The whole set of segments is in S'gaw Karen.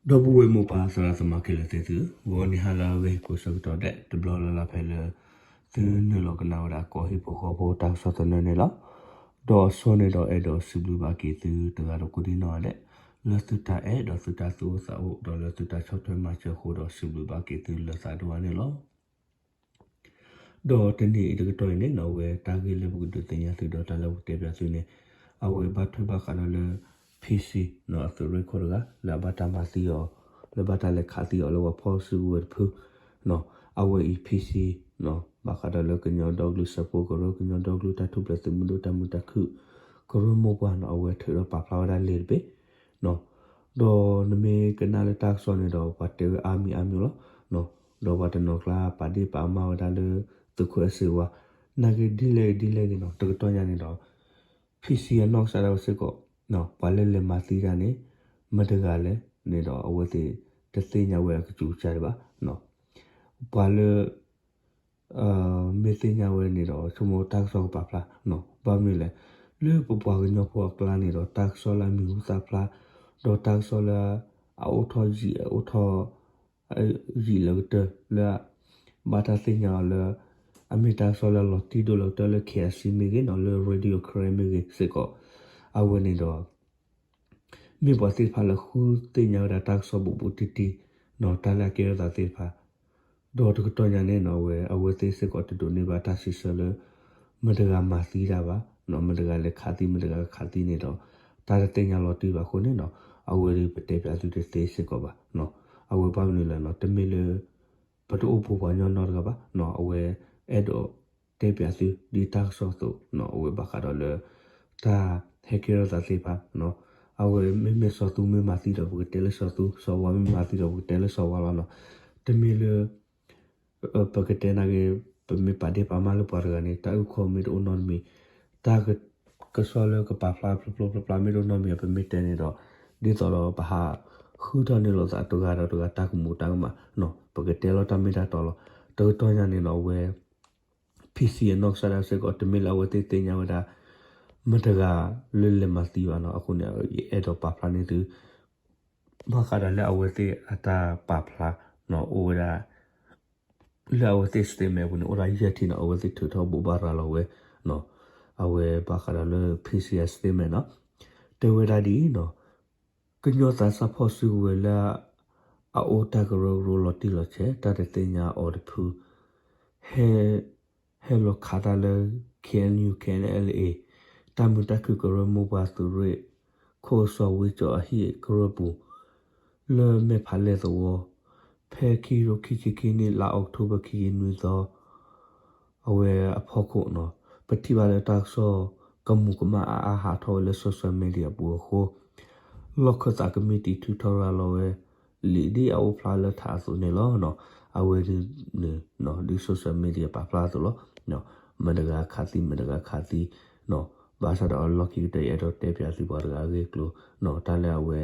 ဒီပုၢ်ဝဲၢ်မိၢ်ပၢ်သရၣ်သမါခဲလၢာ်သ့ၣ်သုဧၢ, ဂီၤနံၤဟါလၢအဂ့ၤကိးဆၢကတီၢ်ဒဲး တဘျီလၢ်လၢ်ဖဲလၢ သုနုာ်လီၤကနၣ်ဝဲဒၣ်ကီၢ်ဟံၣ်ဖိဃီဖိတၢ်ကစီၣ်သနၢၣ်န့ၣ်လီၤ. ဒီးအဆိန့ၣ်ဒီးအဲၣ်ဒိးစံးဘျုးဘၣ်က့ၤသုတဂၤဒီးကိးဒံနီၢ်ဂၤဒဲး လၢသုတၢ်အဲၣ်ဒီးသုတၢ်သူၣ်အိၣ်သးအိၣ် ဒီးလၢသုတၢ်ဆီၣ်ထွဲမၤစၢၤအဃိဒီးစံးဘျုးဘၣ်က့ၤသုလၢသးဒိၣ်အါန့ၣ်လီၤ. ဒီးတနံၤအံၤတကတီၢ်အံၤန့ၣ်နီၢ် အဝဲတၢ်ဂ့ၢ်လၢပကဒုးသ့ၣ်ညါသုဒီးတၢ်လၢပကတဲပၠးသုန့ၣ် အဝဲဘၣ်ထွဲဘၣ်ဃးဒီးလၢ ဖံဆံ နီၢ် အသုးရ့ၣ်ခိၣ်တဂၤ လၢအဘၣ်တၢ်မၤသံအီၤ လၢဘၣ်တၢ်လဲၤခးသံအီၤလၢပှၤဖီၣ်စုကဝဲၤတဖု နီၢ် အဝဲအံၤ ဖံဆံ နီၢ် ဘၣ်ဃးဒီးလၢကညီဒီကလုာ်စၢဖှိၣ်ကရၢ ကညီဒီကလုာ်တၢ်ထူၣ်ဖျဲးသုးမုၢ်ဒိၣ်တၢ်မုာ်တၢ်ခုၣ် ကရၢမိၢ်ပှၢ်နီၢ် အဝဲထုးထီၣ်ပာ်ဖျါဝဲဒၣ်လံာ်တဘ့ၣ် နီၢ် ဒီးနမ့ၢ်ကနၣ်လၢတၢ်ကစီၣ်န့ၣ်ဒီး ပှၤတဲဝဲအါမံၤအါမံၤလီၤ နီၢ် ဒီးပှၤတနီၤကျါပာ်ဒ့ၣ်ပာ်ကမၣ်ဝဲဒၣ်လၢ သုးခိၣ်အဲၣ်စ့ဝါ နာ်က့ဒ်လဲၣ်ဂ့ၤဒ်လဲၣ်ဂ့ၤနီၢ် တကတီၢ်ညါန့ၣ်ဒီး ဖံဆံအနီၢ်ကစၢ်ဒၣ်ဝဲစ့ၢ်ကီး ပှၤလၢလဲၤမၤသံတၢ်န့ၣ် မတဂၤလဲၣ်န့ၣ်ဒီး အဝဲသ့ၣ်တသ့ၣ်ညါဝဲအကစူၤကစၢ်ဒံးဘၣ် ပှၤလၢ မ့ၢ်သ့ၣ်ညါဝဲန့ၣ်ဒီး ဆိကမိၣ်တၢ်ကစီၣ်ကပာ်ဖျါ ဘၣ်မနုၤလဲၣ် လၢပပှၤကညီဖိအကျါန့ၣ်ဒီး တၢ်ကစီၣ်လၢအမံၤဟူသၣ်ဖျါ ဒီးတၢ်ကစီၣ်လၢ အအိၣ်ထီၣ်ယံာ်အိၣ်ထီၣ် ယံာ်လၢကတၢၢ်လၢ ဘၣ်တၢ်သ့ၣ်ညါအီၤလၢ အမ့ၢ်တၢ်ကစီၣ်လၢလီၤတံၢ်ဒိၣ်လၢကတၢၢ်လၢ KIC မ့ၢ်ဂ့ၤနီၢ် လၢ Radio Karen မ့ၢ်ဂ့ၤစ့ၢ်ကီး အဝဲန့ၣ်ဒီး မ့ၢ်ပှၤသ့ၣ်တဖၣ်လၢဃုသ့ၣ်ညါဝဲဒၣ်တၢ်ကစီၣ်ဘူးဘူးတံၢ်တံၢ် နီၢ် တၢ်လၢအကဲထီၣ်သးသ့ၣ်တဖၣ် ဒီးတကတီၢ်ညါန့ၣ်နီၢ် အဝဲ အဝဲသ့ၣ်စ့ၢ်ကီးတဒိးန့ၢ်ဘၣ်တၢ်စံးဆၢလၢ မတဂၤမၤသံတၢ်ဘၣ် မတဂၤလဲၤခးသံ မတဂၤခးသံန့ၣ်ဒီး တၢ်တသ့ၣ်ညါလီၤတံၢ်ဘၣ်အဃိန့ၣ်နီၢ် အဝဲဒၣ်ပတဲပၠးသုတသ့စ့ၢ်ကီးဘၣ် အဝဲဘၣ်မနုၤလဲၣ်နီၢ် တမ့ၢ်လၢ ပတအိၣ်ဘူးပှၤကညီနီတဂၤဘၣ် အဝဲအဲၣ်ဒိးတဲပၠးသုဒ်တၢ်ကစီၣ်အသိး အဝဲဘၣ်ဃးဒီးလၢ တၢ်ဟဲကဲထီၣ်သးသ့ၣ်တဖၣ် အဝဲမ့မ့ၢ်စီၤသူမ့ၢ်မၤသံဒီးပကတဲလၢစီၤသူ စီၤဝါမ့ၢ်မၤသံဒီးပကတဲလၢစီၤဝါလီၤနီၢ် တမ့ၢ်လၢ ပကတဲနာ်က့ ပမ့ၢ်ပာ်ဒ့ၣ်ပာ်ကမၣ်လၢပှၤတဂၤန့ၣ် တၢ်အုၣ်ခီၣ်မ့ၢ်တအိၣ်နီတမံၤ တၢ် ကစီၣ်လၢကပာ်ဖျါဖျိဖျိဖျါဖျါမ့ၢ်တအိၣ်နီတမံၤ ပမ့ၢ်တဲန့ၣ်ဒီး ဒ်သိးဒီးပဟးဃုထီၣ်န့ၢ်လိာ်သးတဂၤဒီးတဂၤတၢ်ကမူးတၢ်ကမၣ် ပကတဲလီၤတၢ်မ့ၢ်တၢ်တီလီၤ တကတီၢ်ညါန့ၣ်နီၢ် အဝဲ ဖံဆံအနီၢ်ကစၢ်ဒၣ်စ့ၢ်ကီး တမ့ၢ်လၢအဝဲသ့ၣ်သ့ၣ်ညါဝဲဒၣ် မတဂၤလၢလဲၤမၤသံဘၣ်နီၢ် အဃိန့ၣ် ယအဲၣ်ဒိးပာ်ဖျါန့ၢ်သု ဘၣ်ဃးဒီးလၢအဝဲသ့ၣ်အတၢ်ပာ်ဖျါ အိၣ်ဝဲဒၣ် လၢအဝဲသ့ၣ် statement ပူၤန့ၣ် အိၣ်ဒၣ်ယဲၢ်ထံၣ်နီၢ် အဝဲသ့ၣ်ထုးထီၣ်ဘိးဘၣ်ရၤလီၤဝဲ အဝဲဘၣ်ဃးဒီးလၢ ဖံဆံအ statement နီၢ် တဲဝဲဒၣ်ဒ်အံၤနီၢ် ကညီသးစၢ်ဖီၣ်စုကဝဲၤလၢ အအိၣ်တၢ်ကရၢကရိလီၤတံၢ်လီၤဆဲး တၢ်တသ့ၣ်ညါအီၤတဖု ဟဲ ဟဲလီၤခးတၢ်လၢ KNU KNLA တၢ်မုာ်တၢ်ခုၣ်ကရၢမိၢ်ပှၢ်သုးရ့ၣ်ခိၣ်စီၤဝ့ကၠီၣ်အဟံၣ်ကရၢပူၤ လၢမဲၢ်ဖးလဲၢ်သဝီ ဖဲခံကထိခံဆံခံနံၣ် လါအီးကထိဘၢၣ် ခံဆံနွံသီ အဝဲအဖီခိၣ်နီၤ ပထံၣ်ဘၣ်လၢတၢ်ကစီၣ် ကမူးကမၣ်အါအါဟးထီၣ်ဝဲလၢ social media အပူၤအဃိ လီၢ်ခၢၣ်သးကမံးတံာ်ထုးထီၣ်ရၤလီၤဝဲ လံာ်ဒ်အအိၣ်ဖျါလၢထးအသိးန့ၣ်လီၤ. အဝဲဒ်န့ၣ် ဒ် social media ပာ်ဖျါအသိးလီၤ. မတဂၤခးသံ မတဂၤခးသံ ဘၣ်ဆၣ်ဒီးလီၢ်ခံကတၢၢ် ယအဲၣ်ဒိးတဲပၠးသုပှၤတဂၤအဂ့ၢ်အကျိၤ တၢ်လၢအဝဲ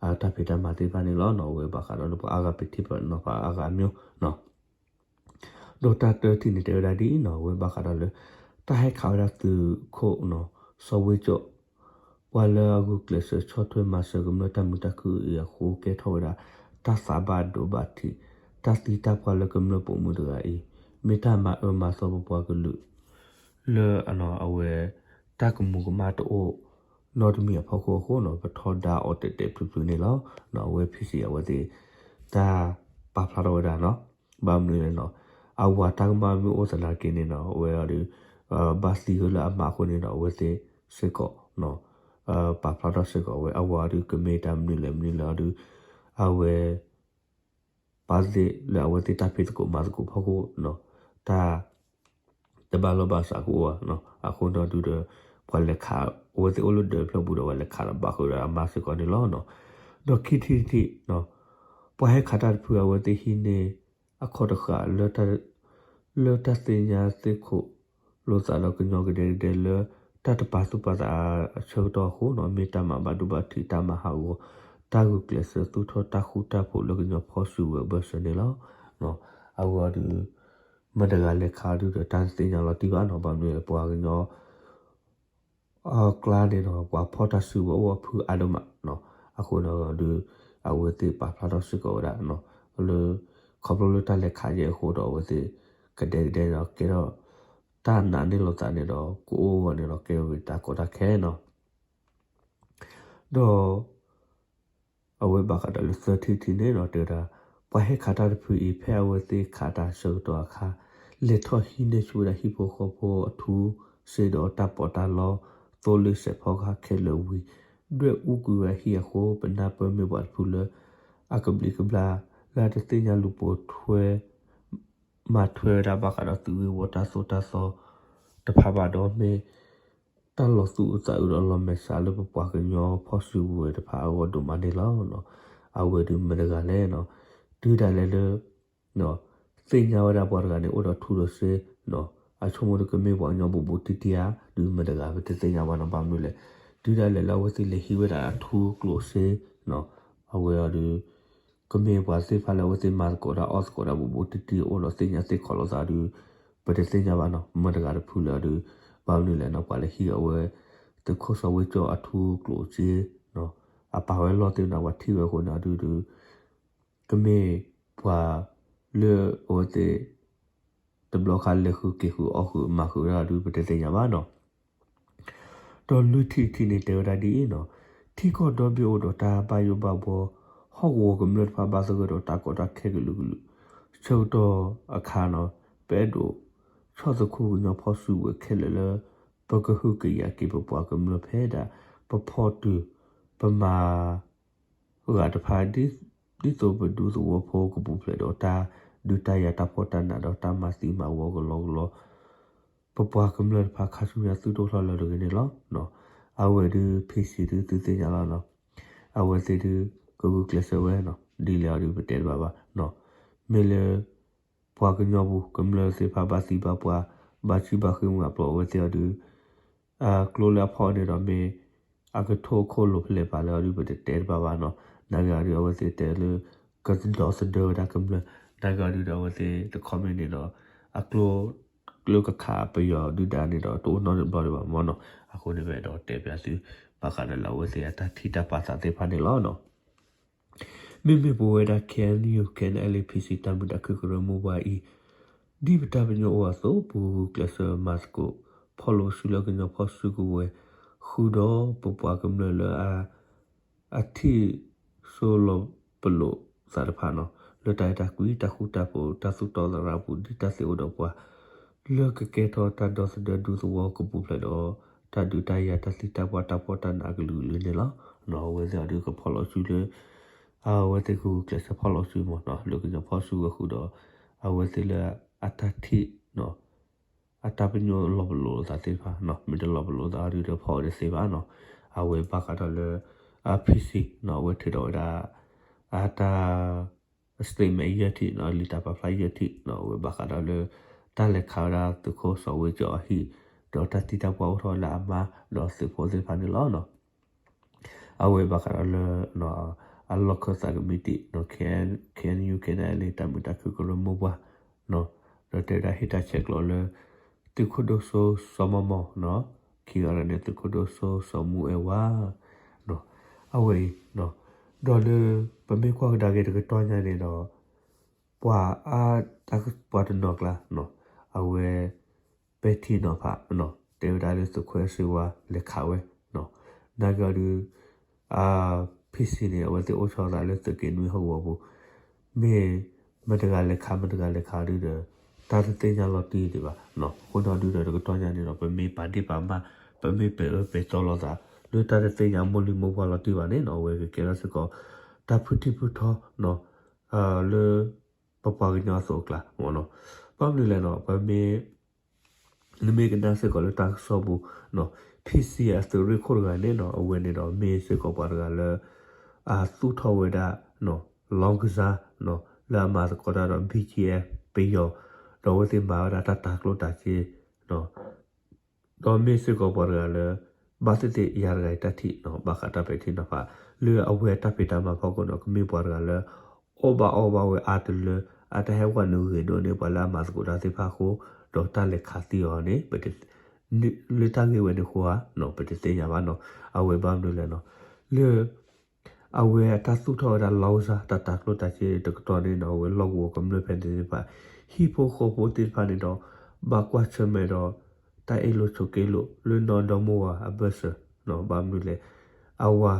အတၢ်ဖံးတၢ်မၤသ့ၣ်တဖၣ်န့ၣ်လီၤ. အဝဲဘၣ်ဃးဒီးလၢပှၤအါဂၤပထံၣ်ပနီၤဖးအါဂၤအမျိုး ဒီးတၢ်တၢထံၣ်န့ၣ်တဲဝဲဒၣ်ဒ်အံၤနီၤ အဝဲဘၣ်ဃးဒီးလၢ တၢ်ဟဲခးဝဲဒၣ်သုးခိၣ်နီၤ စီၤဝ့ကၠီၣ် ပှၤလၢအဂုာ်ကျဲးစၢးဆီၣ်ထွဲမၤစၢၤကမျၢၢ်တၢ်မုာ်တၢ်ခုၣ်အံၤအဃိ ကဲထီၣ်ဝဲဒၣ် တၢ်သးဘၣ်ဒိဘၣ်ထံး တၢ်သံတၢ်ပှၢ်လၢကမျၢၢ်ပိာ်မုၣ်တဂၤအံၤ မ့ၢ်တၢ်မၤအၢမၤသီပပှၤကလုာ် လၢအဝဲ တၢ်ကမူးကမၣ်တအိၣ် နီတမံၤအဖီခိၣ်အဃိနီၤ ပထီဒါအီၤတဲာ်တဲာ်ဖျုးဖျုးန့ၣ်လီၤ. အဝဲ ဖံဆံ အဝဲသ့ၣ် တၢ်ပာ်ဖျါထီၣ်ဝဲဒၣ်နီၤ ဘၣ်မနုၤလဲၣ်နီၤ အဝၤတၢ်ကမၣ်မ့ၢ်အိၣ်သနာ်က့န့ၣ်နီၤ အဝဲအီၤဒီး ဘၣ်သံဝဲလၢအမါအဃိန့ၣ်နီၤ အဝဲသ့ၣ်စ့ၢ်ကီး ပာ်ဖျါထီၣ်စ့ၢ်ကီးဝဲ အဝၤအီၤဒီးကမ့ၢ်တၢ်မနုၤလဲၣ်မနုၤလဲၣ်အီၤဒီး အဝဲ ပာ်သ့ၣ်လၢအဝဲသ့ၣ်တၢ်ဖံးသကိးမၤသကိးဖီခိၣ်နီၤ တၢ် တဘၣ်လီၢ်ဘၣ်စးကအိၣ်ဘၣ်နီၤ အဃိနီၤဒုးဒီး ပှၤလဲၤခး အဝဲသ့ၣ်အိၣ်လၢဒၢးဖျၢၣ်ပူၤဒီး ပှၤလဲၤခးဒီးဘၣ်ဃုာ်ဒီးအမါစ့ၢ်ကီးန့ၣ်လီၤ. ဒီးခံထံၣ်တထံၣ် ပှၤဟဲခးတၢ်တဖုအဝဲသ့ၣ်ဟံးန့ၢ် အခီၣ်တဃာ် လၢတၢ်သ့ၣ်ညါသ့ၣ်ခိၣ်လိာ်သးဒီးကညီကဒဲကဒဲလၢ တၢ်တပာ်သူၣ်ပာ်သးအဆၢကတီၢ်အဃိနီၤ မ့ၢ်တၢ်မၤဘၣ်ဒိဘၣ်ထံး တၢ်မၤဟးဂီၤ တၢ်ဂုာ်ကျဲးစၢးသူၣ်ထီၣ်တၢ်ဃူတၢ်ဖိးလၢကညီဖီၣ်စုကဝဲၤအဘၢၣ်စၢၤန့ၣ်လီၤ. အဝဲအီၤဒီး မတဂၤလဲၤခးဒုးဒီးတၢ်တသ့ၣ်ညါလီၤတံၢ်ဘၣ်နီၤ ဘၣ်မနုၤလဲၣ် ပှၤကညီ အကျါန့ၣ်ဒီး ပှၤဖီၣ်တၢ်စုကဝဲၤအိၣ်အဖုအါဒိၣ်မးနီၤ အဃိနီၤဒုး အဝဲသ့ၣ်ပာ်ဖျါထီၣ်စ့ၢ်ကီးဝဲဒၣ် လၢ ခီဖျိလၢတၢ်လဲၤခးယဲၢ်အဃိဒီး အဝဲသ့ၣ်ကဒဲကဒဲန့ၣ်ဒီး ကဲထီၣ်တၢ်နာ်န့ၢ်လိာ်သးန့ၣ်ဒီး ကအိၣ်ဝဲန့ၣ်ဒီး ကဲဝဲတၢ်ကီတၢ်ခဲနီၤ. ဒီး အဝဲဘၣ်ဃးဒီးလၢသၢထံၣ်တထံၣ်န့ၣ်ဒီး တဲဝဲဒၣ် ပှၤဟဲခးတၢ်တဖုအံၤ ဖဲအဝဲသ့ၣ်ခးတၢ်ဆၢကတီၢ်အခါ လဲၤထီၣ်ဟံးန့ၢ်ဆူၣ်ဝဲဒၣ်ဟံၣ်ဖိဃီဖိအထူစ့ဒီးတၢ်ပီးတၢ်လီ သိလ့ၣ်စဲးဖီကဟၣ်ခဲလၢာ်ဝံၤ ဒွဲၣ်အူကွံာ်ဝဲအဟံၣ်အဃိ ပနၢ်ပၢၢ်မ့ၢ်ပှၤတဖုလၢ အကဘျံးကဘျၣ် လၢအတသ့ၣ်ညါလူၤပိာ်ထွဲ မၤထွဲဝဲဒၣ်ဘၣ်ဃးဒီးသုးဂ့ၢ်ဝီတၢ်သိၣ်တၢ်သီတဖၣ်ဘၣ်ဒီးမ့ၢ် တၢ်လီၤသူၣ်အုးသးအုးဒီးလီၤမဲာ်ဆှးလၢပပှၤကညီဖီၣ်စုကဝဲၤတဖၣ်အဂီၢ်ဒိၣ်မးန့ၣ်လီၤ. အဝဲဒုးမတၤတဂၤလဲၣ်နီၤ, တုၤဒၣ်လဲာ်လၢ သ့ၣ်ညါဝဲဒၣ်ပှၤတဂၤန့ၣ် အိၣ်ဒီးထူဒီးစ့နီၤ, အဆိကမိၣ်ဒီးကမ့ၢ်ပှၤကညီဘူးဘူးတံၢ်တံၢ်ဧါ, ဒုးမတၤတဂၤ ပတသ့ၣ်ညါဘၣ်နီၤ, ဘၣ်မနုၤလဲၣ်, တုၤဒၣ်လဲာ်လၢအဝဲသ့ၣ်လဲၤဟံးဝဲဒၣ်အထူကျိၣ်စ့နီၤ, အဝဲအီၤဒုး ကမ့ၢ်ပှၤသ့ၣ်တဖၣ်လၢအဝဲသ့ၣ်မၤသကိးတၢ်အီၣ်သကိးတၢ်ဘူးဘူးတံၢ်တံၢ် အိၣ်ဒီးသ့ၣ်ညါသ့ၣ်ခီၣ်လိာ်သးဒုး ပတသ့ၣ်ညါဘၣ်နီၤ, မတၤတဂၤတဖုလၢအဒုး, ဘၣ်မနုၤလဲၣ်နီၤ, ပှၤလဲၤဟံးအဝဲ သုးခိၣ်စီၤဝ့ကၠီအထူကျိၣ်စ့နီၤ, အပာ်ဝဲလီၢ်သ့ၣ်နီၤ, ပှၤထံၣ်ဝဲအဃိန့ၣ်အဒုးဒုး ကမ့ၢ်ပှၤလၢအဝဲသ့ၣ် တဘျီခါလဲၤဃုာ်က့ၤဃုာ်အီၣ်ဃုာ်မၤဃုာ်ဝဲဒၣ်ဒုး ပတသ့ၣ်ညါဘၣ်နီၤ. ဒီးလွံၢ်ထံၣ်တထံၣ်န့ၣ် တဲဝဲဒၣ်ဒ်အံၤနီၤ, ထံကီၢ်ဒီဘ့ၣ်အိၣ်ဒီးတၢ်ဘၣ်ယိၣ်ဘၣ်ဘှီ, ဟီၣ်ကဝီၤကမျၢၢ်တဖၣ်ဘၣ်သဂၢၢ်ဒီးတၢ်ကီတၢ်ခဲကလုာ်ကလုာ်, ဆၢကတီၢ်အခါနီၤ, ပအဲၣ်ဒိး ဆီၣ်သခူကညီဖီၣ်စုကဝဲၤခဲလၢာ်လၢ ပကဟုကယာ်က့ၤပပှၤကမျၢၢ်ဖဲဒၣ် ပဖီၣ်တုာ် ပမၤ ဂၤတဖၣ် ဒ်သိးပဒူသဝီဖိကပူၤဖျဲးဒီး တၢ်ဒုးတၢ်ယၤတၢ်ဖှီၣ်တၢ်နးဒီးတၢ်မၤသံမၤဝီကလီကလီ, ပပှၤကမျၢၢ်တဖၣ်ခါဆူညါသုးဒိၣ်ထီၣ်လၢတဂ့ၤန့ၣ်လီၤ. အဝဲဒုး PC ဒုးသုသ့ၣ်ညါလီၤနီၤ, အဝဲသ့ၣ်ဒုး ကဂုာ်ကျဲးစၢးဝဲနီၤ, ဒ်လဲၣ်အီၤဒုးပတဲတဘၣ်ဘၣ်နီၤ, မ့ၢ်လၢ ပှၤကညီပူၤ ကမျၢၢ်သ့ၣ်တဖၣ်ဘၣ်သံဘၣ်ပှၢ်, ဘၣ်ဆံဘၣ်ဃ့မုၢ်အပျီအဝဲသ့ၣ်အီၤဒုး အကျိလၢအဖီၣ်န့ၣ်ဒီးမ့ၢ် အကထိအခိၣ်လိၤဖဲလဲၣ်ပာ်လၢအီၤဒုး ပတတဲတဘၣ်ဘၣ်နီၤ, နာ်က့အီၤဒုး အဝဲသ့ၣ်တဲလၢ ကဒီသဒၢဝဲဒၣ်ကမျၢၢ်, နာ်က့အီၤဒုးဒီးအဝဲသ့ၣ်တခီ မ့ၢ်န့ၣ်ဒီး အကျိ ကျိကခးပယီၤဒုၣ်ဒါန့ၣ်ဒီး တအိၣ်နီတဘျီဒံးဘၣ်မ့ၢ်နီၤ, အဃိန့ၣ် ပအဲၣ်ဒိးတဲပျးသု ဘၣ်ဃးဒီးလၢအဝဲသ့ၣ်အတၢ်ထံၣ်တၢ်ပာ်သးသ့ၣ်တဖၣ်န့ၣ်လီၤနီၤ. မ့မ့ၢ်ပဝဲဒၣ် KNU KNLA PC တၢ်မုာ်တၢ်ခုၣ်ကရၢမိၢ်ပှၢ်အံၤ, ဒ်ပတၢ်ပညိၣ်အိၣ်အသိး ပဂုာ်ကျဲးစၢးမၤသကိး ဖီၣ်လိာ်စုလၢကညီဖီၣ်စုကဝဲၤ ဃုာ်ဒီးပပှၤကမျၢၢ်လၢ အထံၣ်စိလီၤပလိာ်သးတဖၣ်နီၤ, လၢတၢ်အဲၣ်တၢ်ကွံ တၢ်ဃူတၢ်ဖိး တၢ်သူၣ်တီသးရၤအပူၤ ဒ်တၢ်သ့အိၣ်ဒီးပှၤ လၢကကဲထီၣ်တၢ်ဒီသဒၢဒူသဝီကပူၤဖျဲးဒီး တၢ်ဒုးတၢ်ယၤ တၢ်သံတၢ်ပှၢ် တၢ်ဖှီၣ်တၢ်နးအကလုာ်ကလုာ်န့ၣ်လီၤ. အဝဲသ့ၣ်အီၤဒုးကဖီၣ်လိာ်စုလၢ အဝဲသ့ၣ်ကဂုာ်ကျဲးစၢးဖီၣ်လိာ်စုမ့ၢ်နီၤ လၢကညီဖီၣ်စုကဝဲၤဃုာ်ဒီး အဝဲသ့ၣ်လၢအတၢ်ထံၣ် အတၢ်ပညိၣ်လီၤပလိာ်သးသ့ၣ်တဖၣ်နီၤ မ့ၢ်တလီၤပလိာ်သးအီၤဒုးဒီးဖီၣ်အီၤတသ့ဘၣ်နီၤ. အဝဲဘၣ်ဃးဒီးလၢ အ PC နီၤ အဝဲထုးထီၣ်ဝဲဒၣ် အတၢ် statement ယဲၢ်ထံၣ်နီၤ လံာ်တၢ်ပာ်ဖျါယဲၢ်ထံၣ်နီၤ အဝဲဘၣ်ဃးဒီးလၢ တၢ်လဲၤခးဝဲဒၣ်သုးခိၣ်စီၤဝ့ကၠီအဟံၣ် ဒီးတၢ်သံတၢ်ပှၢ်အိၣ်ထီၣ်လၢအမါဒီးသုးဖိသ့ၣ်တဖၣ်န့ၣ်လီၤ. အဝဲဘၣ်ဃးဒီးလၢ အလီၢ်ခၢၣ်သးကမံးတံာ် KNU KNLA တၢ်မုာ်တၢ်ခုၣ်ကရၢမိၢ်ပှၢ် ဒီးတဲဝဲဒၣ်ဟ့ၣ်တၢ်ဆဲးကျိးလၢ သုးခိၣ်ဒိၣ်စိစီၤမီၢ်မီၢ်နီၤ ခံဂၤန့ၣ် သုးခိၣ်ဒိၣ်စိစီၤမူအဲၣ်ဝါ အဝဲအံၤ ဒီးလၢ ပမ့ၢ်ကွၢ်ကဒါက့ၤတကတီၢ်ညါန့ၣ်ဒီး ပှၤအါ ပှၤတနီၤကျါ အဝဲ ပဲာ်ထံနီၤဖး တဲဝဲဒၣ်လၢသုးခိၣ်အဲၣ်စ့ဝါလဲၤခးဝဲ နာ်က့အီၤဒုး အ PC န့ၣ် အဝဲသ့ၣ်အိၣ်ဆီသးလၢသုးက့နွံဟီၣ်ကဝီၤပူၤ မ့ၢ်မတၤတဂၤလဲၤခး မတၤတဂၤလဲၤခးဒုးဒီး တၢ်တသ့ၣ်ညါလီၤတံၢ်ဒံးဘၣ်. အဃိန့ၣ်ဒုးဒီးတကတီၢ်ညါန့ၣ်ဒီး ပမ့ၢ်ပာ်ဒ့ၣ်ပာ်မၢ် ပမ့ၢ်ပဲာ်အၢပဲာ်သီလိာ်သး လၢတၢ်တသ့ၣ်ညါမိၢ်လံၢ်မိၢ်ပှၢ်လီၤတံၢ်ဘၣ်န့ၣ်နီၤ အဝဲကကဲထီၣ်စ့ၢ်ကီး တၢ်ဖုထံၣ်ဖုထီ လၢ ပပှၤကညီအသိးအကျါ ဘၣ်မနုၤလဲၣ်နီၤ ပမ့ၢ် နမ့ၢ်ကနၣ်စ့ၢ်ကီးလၢတၢ်ကစီၣ်ပူၤ PC အသုးရ့ၣ်ခိၣ်တဂၤန့ၣ်နီၤ အဝဲန့ၣ်ဒီးမ့ၢ်စ့ၢ်ကီးပှၤတဂၤလၢ အသူၣ်ထီၣ်ဝဲဒၣ် လောင်းကစား လၢအမၤသကိးတၢ်ဒီး BGF ပယီၤ ဒီးအဝဲသ့ၣ်မၤဝဲဒၣ်တၢ်တၤကျိၣ်တၤစ့ ဒီးမ့ၢ်စ့ၢ်ကီးပှၤတဂၤလၢ ဘၣ်သ့ၣ်သ့ၣ်ယၤတဂၤအံၤတၢ်ထံၣ်နီၤ ဘၣ်ဃးတၢ်ပဲာ်ထံနီၤဖး လၢအဝဲအတၢ်ဖံးတၢ်မၤဖီခိၣ်န့ၣ် ကမ့ၢ်ပှၤတဂၤလၢ အီၣ်ဘၣ်အီဘၣ်ဝဲအါတလၢ အတၢ်ဟဲဝဲနုာ်ဂ့ၤဒိၣ်န့ၢ်ပှၤလၢအမၤသကိးတၢ်သ့ၣ်တဖၣ်အဃိ ဒီးတၢ်လဲၤခးသံအီၤန့ၣ် လၢတၢ်ဂ့ၢ်ဝဲန့ၣ်အဃိဧါ ပတသ့ၣ်ညါဘၣ်နီၤ အဝဲဘၣ်မနုၤလဲၣ်နီၤ လၢ အဝဲအတၢ်သူၣ်ထီၣ်ဝဲဒၣ်လီၤစၢ် တၢ်တၤကျိၣ်တၤစ့တကတီၢ်န့ၣ်ဒီး အဝဲလီၢ်ကဝီၤကမျၢၢ်ဖဲန့ၣ်သ့ၣ်တဖၣ် ဟံၣ်ဖိဃီဖိသ့ၣ်တဖၣ်န့ၣ်ဒီး ဘၣ်ကွၢ်ဆၢၣ်မဲာ်ဒီး တၢ်အ့ၣ်လိာ်ဆိးက့လိာ် လၢနီၢ်ဒီမါဝၤအဘၢၣ်စၢၤ ဘၣ်မနုၤလဲၣ် အဝၤ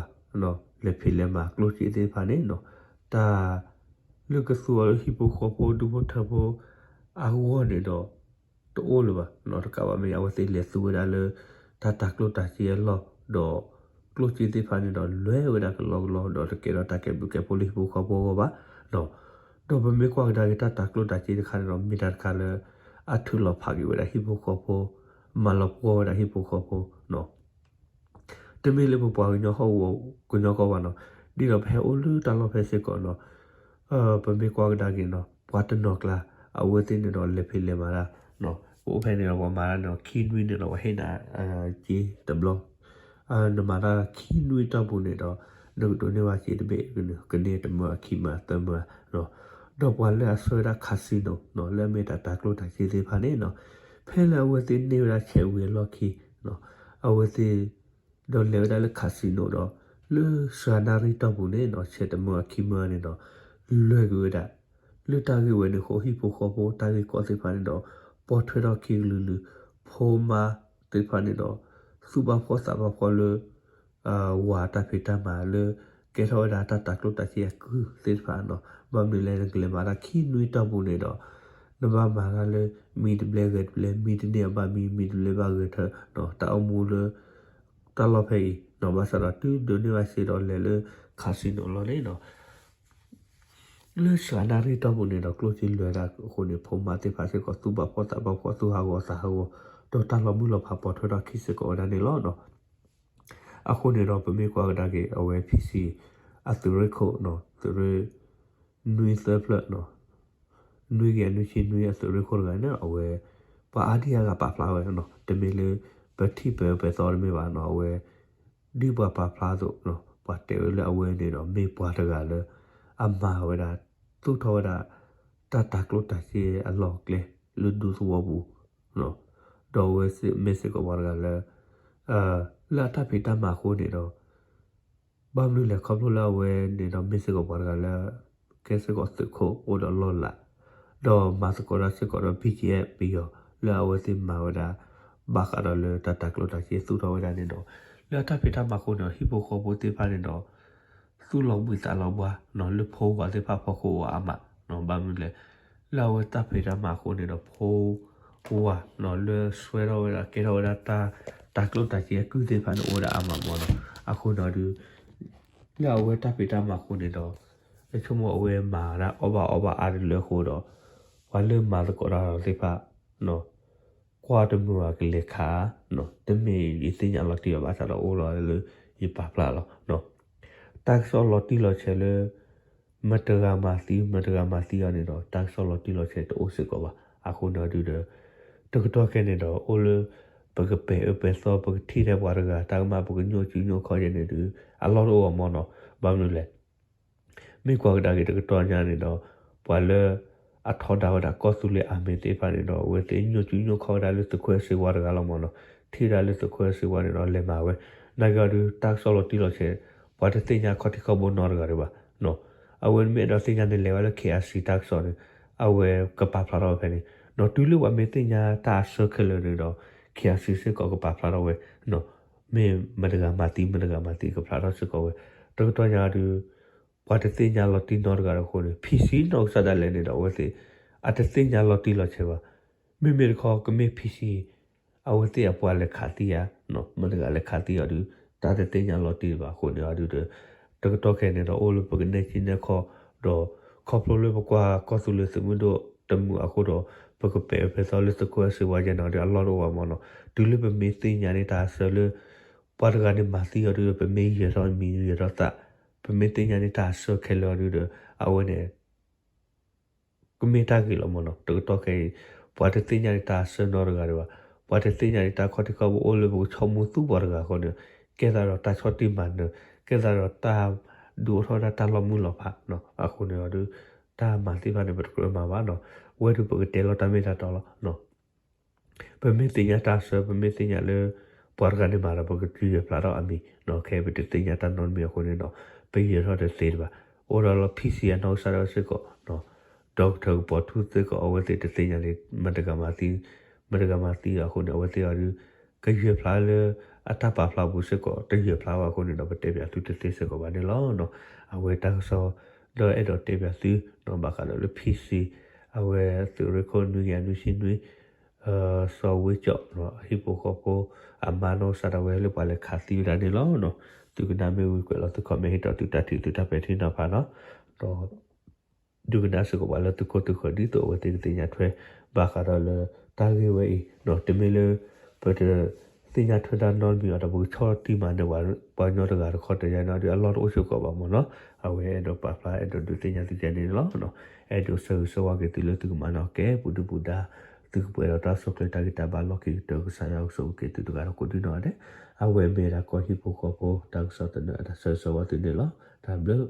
လဲၤဖံးလဲၤမၤကျိၣ်စ့သ့ၣ်တဖၣ်န့ၣ် တၢ် လၢကသူအီၤလၢဟံၣ်ဖိဃီဖိဒူဖိထၢဖိ အဂီၢ်န့ၣ်ဒီး တအိၣ်လၢၤဘၣ် တကးဘၣ်မ့ၢ်အဝဲသ့ၣ်လဲၤသူဝဲဒၣ်လၢ တၢ်တၤကျိၣ်တၤစ့အလီၢ် ဒီး ကျိၣ်စ့သ့ၣ်တဖၣ်န့ၣ်ဒီး လဲၤဝဲဒၣ်ကလီကလီ ဒီးတကဲထီၣ်တၢ်ကဲဘျုးကဲဖှိၣ်လၢဟံၣ်ဖိဃီဖိအဂီၢ်ဘၣ် ဒီးပမ့ၢ်ကွၢ်ကဒါက့ၤတၢ်တၤကျိၣ်တၤစ့တခါန့ၣ်ဒီး မ့ၢ်တၢ်တခါလၢ အထုးလီၤဖးက့ၤဝဲဒၣ်ဟံၣ်ဖိဃီဖိ မၤလီၤပှီၢ်ဝဲဒၣ်ဟံၣ်ဖိဃီဖိ တမ့ၢ်လၢပပှၤကညီဟီၣ်ကဝီၤကညီကီၢ်ဘၣ်နီၤ, ဒ်သိးပဟဲအိၣ်လၢတၢ်လီၢ်ဖဲစ့ၢ်ကီးနီၤ, ပမ့ၢ်ကွၢ်ကဒါက့ၤနီၤ ပှၤတနီၤကျါ အဝဲသ့ၣ်န့ၣ်ဒီးလဲၤဖံးလဲၤမၤတၢ်, ပအိၣ်ဖဲန့ၣ်ဒီးပှၤမၤတၢ်န့ၣ်ဒီး ခံနွံန့ၣ်ဒီးပှၤဟ့ၣ်နၤ က့တဘျီ, နမၤတၢ်ခံနွံတီၢ်ပူၤန့ၣ်ဒီး နကဒိးန့ၢ်ဘၣ်စ့တဘ့ၣ် ကန့ၢ်တမၢအခံမၢသၢမၢ, ဒီးပှၤလၢအဆှၢဝဲဒၣ် casino နီၤ လၢအမ့ၢ်တၢ်တၤကျိၣ်တၤစ့သ့ၣ်တဖၣ်န့ၣ်နီၤ, ဖဲလၢအဝဲသ့ၣ်န့ၢ်ဝဲဒၣ်ဆဲးဝံၤအလီၢ်ခံ အဝဲသ့ၣ် ဒီးလဲၤဝဲဒၣ်လၢ casino ဒီး လၢစှၤနၣ်ရံၣ်တီၢ်ပူၤန့ၣ်နီၤ ဆဲးတမၢအခံမၢန့ၣ်ဒီး လွဲၢ်ကွံာ်ဝဲဒၣ် လၢတၢ်ဂ့ၢ်ဝဲန့ၣ်အဃိ ဟံၣ်ဖိဃီဖိတၢ်ဂ့ၢ်ကီသ့ၣ်တဖၣ်န့ၣ်ဒီး ပိာ်ထွဲထီၣ်ခံကလုာ်လုာ်, ဖိမါသ့ၣ်တဖၣ်န့ၣ်ဒီး သူၣ်ဘၣ်ဖှီၣ်သးဘၣ်ဖှီၣ်လၢ ဝၤတၢ်ဖံးတၢ်မၤလၢ ကဲထီၣ်ဝဲဒၣ်တၢ်တၤကျိၣ်တၤစ့အကုၢ်သ့ၣ်တဖၣ်နီၤ, ဘၣ်မနုၤလဲၣ် နကလဲၤမၤတၢ်ခံနွံတီၢ်ပူၤန့ၣ်ဒီး နဘၣ်မၤတၢ်လၢ မံၤတဘျဲဂဲၤတဘျဲ မံၤတန့ၢ်အဘၣ်မံၤ မံၤတဘျဲဘၣ်ဂဲၤထၢၣ် တၢ်အိၣ်မူလၢ တၢ်လီၢ်ဖဲအံၤနီၤ, ဘၣ်ဆၣ်ဒီးတုၤဒိးန့ၢ်ဘၣ်စ့ဒီးလဲၤလၢ casino လီၤန့ၣ်နီၤ လၢစှၤနၣ်ရံၣ်တီၢ်ပူၤန့ၣ်ဒီး ကျိၣ်စ့လွဲၤဒၣ်အဃိန့ၣ် ဖိမါသ့ၣ်တဖၣ်စ့ၢ်ကီး သူၣ်ဘၣ်ဖှီၣ်သးဘၣ်ဖှီၣ် သူၣ်ဟးဂီၤသးဟးဂီၤ ဒီးတၢ်လီၤမုၢ်လီၤဖးပိာ်ထွဲထီၣ်ခံစ့ၢ်ကီးဝဲဒၣ်န့ၣ်လီၤ. အဃိန့ၣ်ဒီး ပမ့ၢ်ကွၢ်ကဒါက့ၤ အဝဲ PC အသုးရ့ၣ်ခိၣ်နီၤ သုးရ့ၣ် နွံသၢဖျၢၣ်နီၤ နွံကယၤနွံဆံနွံအသုးရ့ၣ်ခိၣ်တဂၤန့ၣ် အဝဲ ပှၤအါဒံအါဂၤပာ်ဖျါဝဲနီၤ, တမ့ၢ်လၢ ပထံၣ်ပၢၤပၢၤသီတမ့ၢ်ဘၣ်နီၤ, အဝဲ ဒ်ပှၤပာ်ဖျါအသိး ပှၤတဲဝဲလၢအဝဲန့ၣ်ဒီး မ့ၢ်ပှၤတဂၤလၢ အမၤဝဲဒၣ် သူၣ်ထီၣ်ဝဲဒၣ် တၢ်တၤကျိၣ်တၤစ့အလီၢ်အကျဲ လၢဒူသဝီပူၤ ဒီးအဝဲမ့ၢ်စ့ၢ်ကီးပှၤတဂၤလၢ လၢအတၢ်ဖံးတၢ်မၤအဃိန့ၣ်ဒီး ဘၣ်မနုၤလဲၣ် ခီဖျိလၢအဝဲန့ၣ်ဒီး မ့ၢ်စ့ၢ်ကီးပှၤတဂၤလၢ ကဲစ့ၢ်ကီးသုးခိၣ်အိၣ်ဒီးလီၢ်လၤ ဒီးမၤသကိးတၢ်စ့ၢ်ကီးဒီး BGF ပယီၤ လၢအဝဲသ့ၣ်မၤဝဲဒၣ် ဘၣ်ဃးဒီးလၢတၢ်တၤကျိၣ်တၤစ့သူၣ်ထီၣ်ဝဲဒၣ်န့ၣ်ဒီး လၢအတၢ်ဖံးတၢ်မၤအဃိန့ၣ်ဒီး ဟံၣ်ဖိဃီဖိသ့ၣ်တဖၣ်န့ၣ်ဒီး သူၣ်လီၤဘှံးသးလီၤဘှါ လၢဖိဝၤသ့ၣ်တဖၣ်ဖီခိၣ်အိၣ်အါမး ဘၣ်မနုၤလဲၣ် လၢအဝဲတၢ်ဖံးတၢ်မၤအဃိန့ၣ်ဒီး ဖိဝၤ လၢဆှၢထီၣ်ဝဲဒၣ် ကဲထီၣ်ဝဲဒၣ်တၢ် တၤကျိၣ်တၤစ့အကုၢ်သ့ၣ်တဖၣ်န့ၣ် အိၣ်ဝဲဒၣ်အါမးမ့ၢ်နီၤ, အဃိန့ၣ်ဒီး လၢအဝဲတၢ်ဖံးတၢ်မၤအဃိန့ၣ်ဒီး ဆိကမိၣ်အဝဲမၤဒၣ်အီၣ်ဘၣ်အီဘၣ်အါတလၢအဃိဒီး ပှၤလၢမၤသကိးတၢ်ဒီးသ့ၣ်တဖၣ် ကွၢ်တမုာ်အကလဲၤခး တမ့ၢ်ယသ့ၣ်ညါလီၤတံၢ်အီၤဘၣ်ဆၣ်ဒီးအိၣ်လီၤလၢယပာ်ဖျါလီၤ. တၢ်ကစီၣ်လီၤတံၢ်လီၤဆဲးလၢ မတၤဂၤမၤသံ မတၤဂၤမၤသံအီၤန့ၣ်ဒီး တၢ်ကစီၣ်လီၤတံၢ်လီၤဆဲးတအိၣ်စ့ၢ်ကီးဘၣ်. အဃိန့ၣ်ဒုးဒီး တကတီၢ်ခဲန့ၣ်ဒီး အိၣ်လၢ ပကပဲာ်အၢပဲာ်သီ ပကထံၣ်ထဲပှၤတဂၤတၢ်ကမၣ် ပကညိၣ်စုညိၣ်ခီၣ်ယဲန့ၣ်ဒုး အလီၢ်တအိၣ်ဘၣ်မ့ၢ်နီၤ. ဘၣ်မနုၤလဲၣ် မ့ၢ်ကွၢ်ကဒါက့ၤတကတီၢ်ညါန့ၣ်ဒီး ပှၤလၢ အထီဒါဝဲဒၣ်ကီၢ်သူလ့ၤအမံၤသ့ၣ်တဖၣ်န့ၣ်ဒီး အဝဲသ့ၣ်ညိၣ်စုညိၣ်ခီၣ်ဝဲဒၣ်လၢသုးခိၣ်အဲၣ်စ့ဝါတဂၤလီၤမ့ၢ်နီၤ. ထံၣ်ဝဲဒၣ်လၢသုးခိၣ်အဲၣ်စ့ဝါန့ၣ်ဒီးလဲၤမၤဝဲ. နာ်က့အီၤဒုး တၢ်ကစီၣ်လီၤတံၢ်လီၤဆဲး ပှၤတသ့ၣ်ညါခီၣ်ထံးခီၣ်ဘိနီတဂၤဒံးဘၣ်. အဝဲမ့ၢ်အဲၣ်ဒိးသ့ၣ်ညါန့ၣ် လဲၤဝဲလၢ KIC တၢ်ကစီၣ်န့ၣ် အဝဲကပာ်ဖျါထီၣ်ဝဲဖဲန့ၣ် ဒီးတုၤလၢပှၤမ့ၢ်သ့ၣ်ညါတၢ်အဆၢခဲလၢာ်န့ၣ်ဒီး KIC စ့ၢ်ကီးကပာ်ဖျါထီၣ်ဝဲ မ့ၢ်မတၤဂၤမၤသံ မတၤဂၤမၤသံ ကဖျါထီၣ်စ့ၢ်ကီးဝဲ. တကတီၢ်ညါဒုး ပှၤတသ့ၣ်ညါလီၤတံၢ်နီတဂၤဒီးအဃိန့ၣ် PC နီၢ်ကစၢ်ဒၣ်လဲာ်န့ၣ်ဒီး အဝဲသ့ၣ် အတသ့ၣ်ညါလီၤတံၢ်လီၤဆဲးဘၣ်. မ့မ့ၢ်တခီ ကမ့ၢ် PC အဝဲသ့ၣ်အပှၤလဲၤခးသံဧါ, မတၤဂၤလဲၤခးသံအီၤဒုး တၢ်တသ့ၣ်ညါလီၤတံၢ်ဘၣ်အဃိန့ၣ်အီၤဒုးဒီး တကတီၢ်ခဲန့ၣ်ဒီး အိၣ်လၢပကနဲၣ်စံၣ်နဲၣ်ခီၣ်ဒီး ခီဖျိလၢပကွၢ်ကီၢ်သူလ့ၤသုးမုၢ်ဒိၣ်တမုာ်အဃိဒီး ပကပဲာ်အၢပဲာ်သီလၢသုးခိၣ်အဲၣ်စ့ဝါယဲန့ၣ်အီၤဒုး အလီၢ်တအိၣ်ဘၣ်မ့ၢ်နီၤ. တုၤလၢပမ့ၢ်သ့ၣ်ညါန့ၢ်တၢ်အဆၢလၢ ပှၤတဂၤန့ၣ်မၤသံအီၤဒုးဒီး ပမ့ၢ်ယဲၤထီၣ်မံၤယဲၤထီၣ်သး ပမ့ၢ်သ့ၣ်ညါန့ၢ်တၢ်အဆၢခဲလၢာ်အီၤဒုးဒီး အဝဲန့ၣ် ကမ့ၢ်တၢ်ဂ့ၤလီၤမ့ၢ်နီၤ. တကတီၢ်ခဲအံၤ ပှၤတသ့ၣ်ညါန့ၢ်တၢ်အဆၢနီတဂၤဒံးဘၣ်. ပှၤတသ့ၣ်ညါန့ၢ်တၢ်ခီၣ်ထံးခီၣ်ဘိအိၣ်လၢပကဆီၣ်မူသူပှၤတဂၤအဃိန့ၣ် ကဲသးဒီးတၢ်ဆီၣ်တံၢ်မၤနၢၤ ကဲသးဒီးတၢ်ဒုးအိၣ်ထီၣ်ဝဲဒၣ်တၢ်လီၤမုၢ်လီၤဖးနီၤ. အဃိန့ၣ်အီၤဒုး တၢ်မၤသ့ၣ်တဖၣ်န့ၣ် ပတကြၢးမၤဘၣ်နီၤ. ဝဲဒုးပကတဲလီၤတၢ်မ့ၢ်တၢ်တီလီၤ. ပမ့ၢ်သ့ၣ်ညါတၢ်အဆၢ ပမ့ၢ်သ့ၣ်ညါလၢ ပှၤတဂၤန့ၣ်မၤဒီး ပကဒုးယဲၤဖျါထီၣ်အမံၤနီၤ. ခဲအံၤပတသ့ၣ်ညါတၢ်နီတမံၤအဃိန့ၣ်ဒီး ပယဲၢ်ထီၣ်တသ့တဘၣ်. အိၣ်ဒီးလၢ PC အနီၢ်ကစၢ်ဒၣ်ဝဲစ့ၢ်ကီး ဒီကထၢၣ်ကပီၤထူသ့ၢ်ကီး အဝဲသ့ၣ်တသ့ၣ်ညါန့ၣ် မတၤတဂၤမၤသံ, မတၤတဂၤမၤသံအဃိန့ၣ် အဝဲသ့ၣ်အံၤဒုး ကယဲၢ်ဖျါလၢ အတၢ်ပာ်ဖျါပူၤစ့ၢ်ကီး တယဲၢ်ဖျါဘၣ်အဃိန့ၣ်ဒီး ပတဲပၠးသုတသ့စ့ၢ်ကီးဘၣ်န့ၣ်လီၤ. အဝဲတၢ်ကစီၣ် ဒီးအဲၣ်ဒိးတဲပၠးသု ဘၣ်ဃးဒီးလၢ PC အဝဲသုးရ့ၣ်ခိၣ်နွံကယၤနွံဆံနွံ စီၤဝ့ကၠီၣ် ဟံၣ်ဖိဃီဖိ အမါနီၢ်ကစၢ်ဒၣ်ဝဲလၢပှၤလဲၤခးသံဝဲဒၣ်န့ၣ်လီၤ. သုကနၣ်မ့ၢ်ဝံၤကွဲးလီၤသု comment ဟ့ၣ်ထီၣ်သုတၢ်ထံၣ်သုတၢ်ပဲာ်ထံနီၤဖးနီၤ, ဒီး ဒုးကနၣ်စ့ၢ်ကီးပှၤလၢသုခိၣ်သုဃၢၤ ဒ်သိးအဝဲသ့ၣ်ကသ့ၣ်ညါထွဲ ဘၣ်ဃးဒီးလၢတၢ်ဂ့ၢ်ဝဲအံၤ, တမ့ၢ်လၢ ပတသ့ၣ်ညါထွဲတၢ်နီတမံၤအီၤဒီး ပကဆီၣ်တံၢ်မၤနၢၤပှၤကညီတဂၤတခီတၢၤညါန့ၣ်ဒီး အလီၢ်တအိၣ်စ့ၢ်ကီးဘၣ်မ့ၢ်နီၤ. အဝဲအဲၣ်ဒိးပာ်ဖျါ အဲၣ်ဒိးဒုးသ့ၣ်ညါသုကန့ၣ်လီၤ. အဲၣ်ဒိးဆၢဂ့ၤဆၢဝါက့ၤသုလၢသုကမၤနၢၤကဲ ပူၤဒုၣ်ပူၤဒါ သုကပှဲၤဒီးတၢ်ဆိၣ်ချ့တၢ်ဂံၢ်တၢ်ဘါလီၢ်ခံကတၢၢ် ကစၢ်ယွၤကဆိၣ်ဂ့ၤက့ၤသုတဂၤဒီးကိးဒံနီၢ်ဂၤဒဲး, အဝဲမ့ၢ်ဒၣ်ကီၢ်ဟံၣ်ဖိဃီဖိ တၢ်ကစီၣ်သနၢၣ်အတၢ်ဆၢဂ့ၤဆၢဝါသုန့ၣ်လီၤ. တၢ်ဘျုး